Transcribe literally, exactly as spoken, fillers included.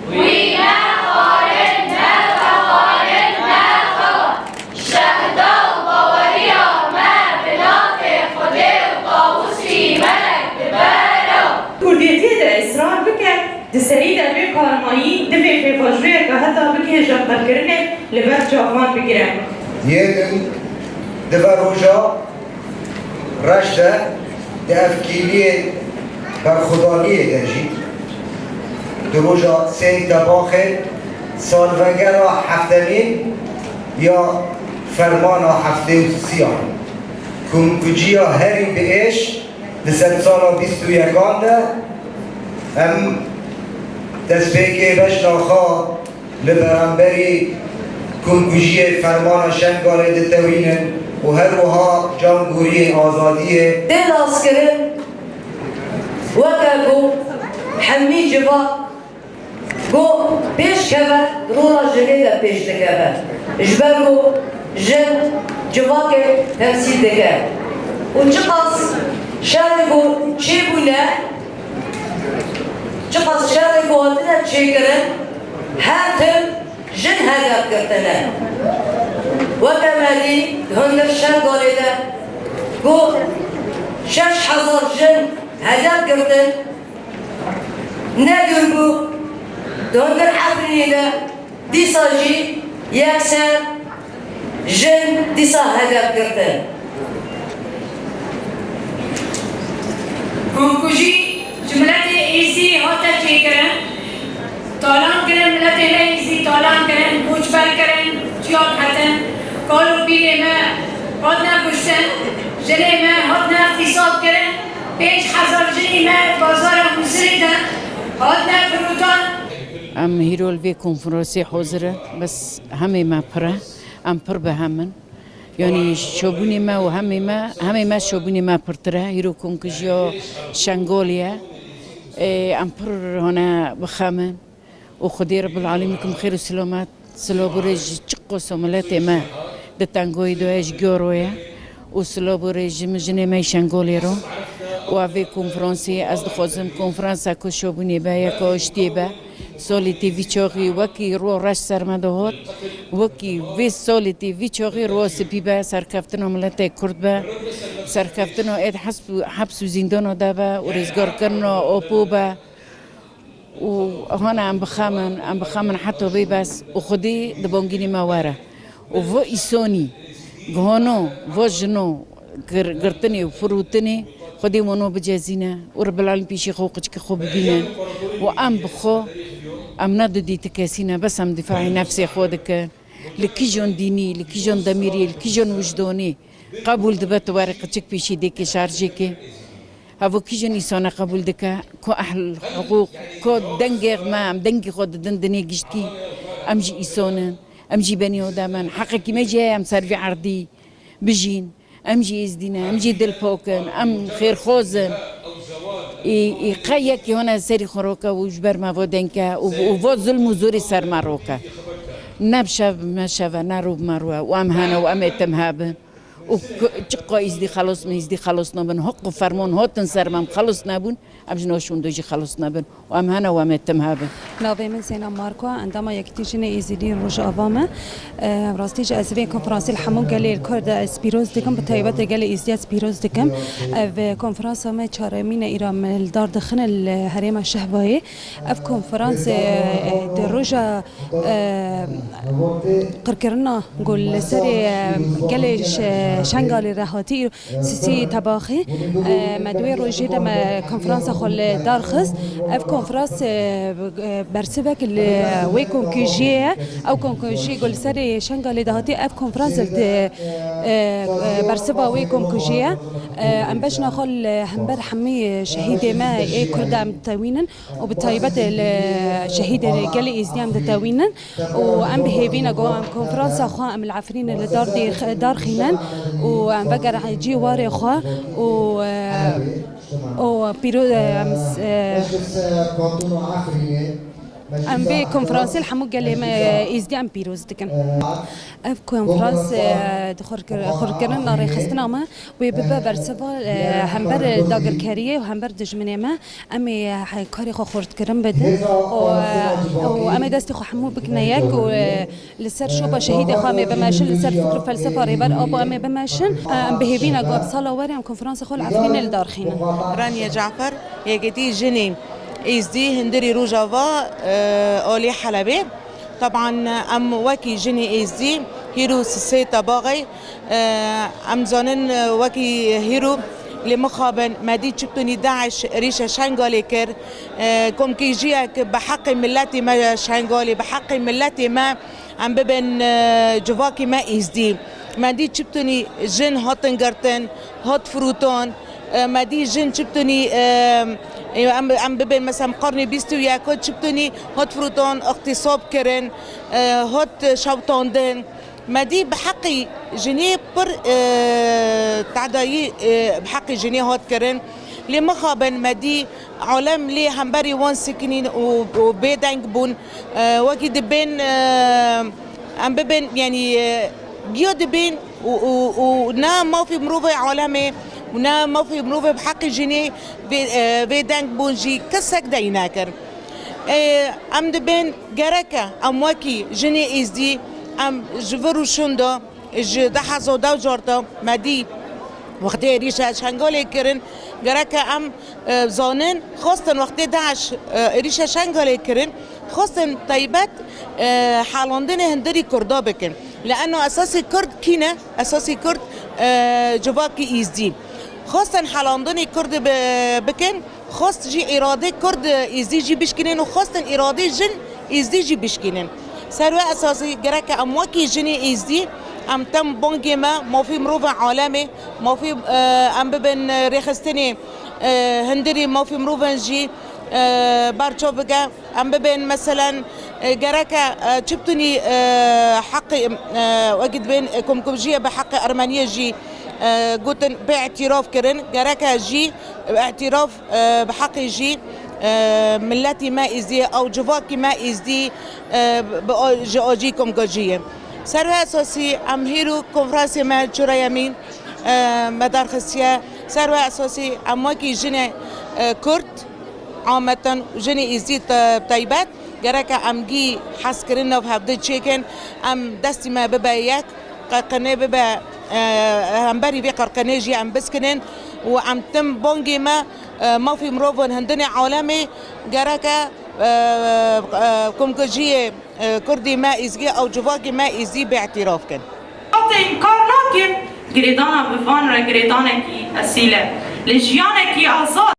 Wî nexwarin, nexwarin, nexwarin. Şehda û baweriya me bi navê Xwedê û Tawusî Melek dibere. Kurdiyetiyê de israr bike, di serî de bê karmayî, divê pêvajoyeke heta bigihêje qirkirinê li ber çavan bigire. Yê din di ve roja reş de di evkîliyê berxwedaniyê de jî, di roja sê Tebaxê salvegera heftemîn ya fermana heftê û sî ya komkujiya herî bi êş di sedsala bîst û yekan de em destpêkê bejna xwe li beramberî komkujiyê fermana Şengalê ditewînin û her wiha cangoriyên azadiyê. Tê naskirin weke ku hemî civak ku pêş keve, rola jinê de pêş dikeve. Ji ber ku jin civakê temsîl dike. Û çiqas şerê ku çêbûne, çiqas şerê ku hatine çêkirin, her tim jin hedef girtine. Weke me dî hundir Şengalê de ku şeş hezar jin hedef girtin, ne dûr bû, di hundir Efrînê de dîsa jî yekser jin dîsa hedef girtin. Komkujî ji miletê Êzî hate çêkirin, talan kirin, miletê me Êzî talan kirin, koçber kirin, çiya dihetin, kal û pîrê me hatine kuştin, jinê me hatine îxtîsab kirin, pênc hezar jinî me bazara Mûsilê de hatine firotan. Em hîro li vê konferansê hazir in, bes hemê me pir e, em pir bi hem in. Yanî şobûnê me û hemê me, hemê me şobûnê me pirtir e. Hîro komkujiya Şengalê ye. Ê, em pir hane bi xem in. Û Xwedê Rebbil Alemîn kim xêr û selamet, silav û rêz ji çiqas miletê me di tengayî de ye, ji garo ye. Û silav û rêz ji min jinê me Şengalê re. Û ev vê konferansê ez dixwazim konferansa ku şobûnê be, yeka aştiyê be. Salê tê vî çaxî wekî ro reş ser me de hat, wekî vê salê tê vî çaxî ro spî be, serkeftina miletê Kurd be, serkeftina êd hesp û, heps û zîndana de be û rêzgarkirina Apo be. Û hana em bixemin, em bixemin heta bê bes û Xwedê di bangînê me were. Û vo îsonî, gihano, vo jino gir-, girtinê û firotinê Xwedê wano bicezîne û Rebbil Alem pêşî xwe û qiçikê xwe bibînin. Û em bi xwe, em ne didî ti kesî ne, bes em dîfaî nefsê xwe dikin. Li kîjan dînî, li kîjan demîrî, li kîjan wijdonî qebûl dibe tu werî qiçik pêşî dêkê şarjêkê? Hevo kîjan îsane qebûl dike ku ehl hiqûq, ku dengê me, em dengî xwe didin dinê giştkî? Em jî îson in, em jî benî odem in. Heqekî me jî heye em ser vî erdî bijîn. Em jî êzdî ne, em jî dilpak in, em xêrxwaz in. Ê, ê, qe yekî hone serî xwe roke û ji ber me vo deng ke û, û vo zulm û zorî ser me roke. Ne bi şev me şev e, ne rû bi me rû e û em hene û em ê tim hebin. Û ku-, çiqa îzdî xelos min, îzdî xelos nabin. Hiqûq û ferman hatin ser me, em xelos nebûn, em ji nav şûnde jî xelos nebin. Û em hene û em ê tim hebin. Navê min Zêna Marko, endama Yekîtî Jinê Êzidî Rojava me. E, rastî jî ez vê konferansê li hemû gelê Kurd ez pîroz dikim, bi taybet gelê Êzidî ez pîroz dikim. Ev konferansa me çaremîn e, îra me li dar dixine li herêma Şehbayê. Ev konferans, e, e, di roja, e, qirkirina ku li serê, e, gelê Şe-, Şengalê re hatî, sisî Tebaxî, e, me di wê rojê de me konferansa xwe li dar xist. Ev konferans, e, e, bersivek li wê komkujiyê ye. Ew komkujiyê ku li serê Şengalê de hatî, ev konferans li, e, e, bersiva wê komkujiyê ye. E, em bejna xwe li hember hemî şehîdê me ê Kurd em ditewînin. û bi taybet li şehîdê gelê Êzidî em ditewînin û em bi hêvî ne ku em konferansa xwe em li Efrînê li dar dêr-, darxînin û em vegerin cî warê xwe û, e, û pîroz, e, em s-, e, Em vê konferansê li hemû gelê me, e, êzdî em pîroz dikin. Ev konferans, e, di xurkir-, xurkirina rêxistina me wê bibe bersiva, e, hember dagirkeriyê û hember dijminê me. Em ê, e, karê xwe xurtkirin bidin û, e, û em ê destê xwe hemû bikine yek û, e, Li ser şopa şehîdê xwe em ê bimeşin, li ser fikr û felsefa Rêber Apo em ê bimeşin. Em bi hêvî ne ku bi sala werê em konferansa xwe li Efrînê li dar xînin. Raniye Cafer, Yekîtî Jinê Êzdî, Hundirî Rojava, e, alî Helebê. Teban em wekî jinê Êzdî, hîro sê tebaxê, e, em zanin, e, wekî hîro lê mixabin me dî çi bitunî DAIŞ rîşe Şengalê kir. E, komkêjiyek bi heqê miletê me Şengalê, bi heqê miletê me Em bibin, e, civakê me êzdî. Me dî çi bitunî jin hatin girtin, hat firotan. E, me dî jin çi bitunî, e, e, em, em bibin, mesela, qarnê bîst û yek çi bitunî hat firotan, îxtîsab kirin, e, hat şewitandin. Me dî bi heqî jinê pir, e, tedayî, e, bi heqî jinê hat kirin. Lê mixabin me dî Alem lê hemberî wan sikinîn û, û bêdeng bûn. E, wekî dibên, e, em bibên, yanî, e, giya dibên û, û, û ne mafê mirovê alemê û ne mafê mirovê bi heqê jinê vê, e, vê deng bûn jî kesek dey nekir. E, em dibên gereke em wekî jinê êzdî em ji vir û şunda Ji du hezar û deh car de me dî wextê êrîşa Şengalê kirin, gereke em, e, zanin, xwestin wextê DAIŞ, e, êrîşa Şengalê kirin, xwestin taybet, e, helandinê hundirî Kurda bikin. Li eno esasê Kurd kî ne? Esasê Kurd, e, civakî Êzdî. Xwestin helandinê Kurd bi-, bikin. Xwest jî îradê Kurd Êzdî jî bişkînin û xwestin îradê jin Êzdî jî bişkînin. Ser wê esasî gereke em wekî jinê Êzdî em tim bangê me, mafê mirovên alemê, mafê, e, em bibin rêxistinê, e, hundirî mafê mirovên jî, e, berçav bike. Em bibên meselen, e, gereke, e, çi bitunî, e, heqê, e, wekî dibên, e, komkujiyê bi heqê Ermeniyê jî, e, gotin bê îtîraf kirin. Gereke jî îtîraf e, bi heqê jî, e, miletî me Êzdî ye, ew civakî me Êzdî, e, bi a-, ji acî komkujî ye. Ser wê esasî em hîro konferansê me çûreyemîn, e, me derxistiye. Ser wê esasî em wekî jinê, e, Kurd, ametin jinê Êzdî te-, taybet, gereke em gî hezkirin nav hevdî çêkin, em destî me bibe yek, qirqinê bibe, e, hemberî vê qirqinê jî em biskinin û em tim bangê me, e, mafê mirovên hindinê alemê gereke, e, e, komkujiyê, e, Kurdî me Êzgî ew civakê me Êzî bêîtîraf kin. Hatên kar nakin, girêdana bi van re girêdanekî esîl e. Li jiyanekî azad.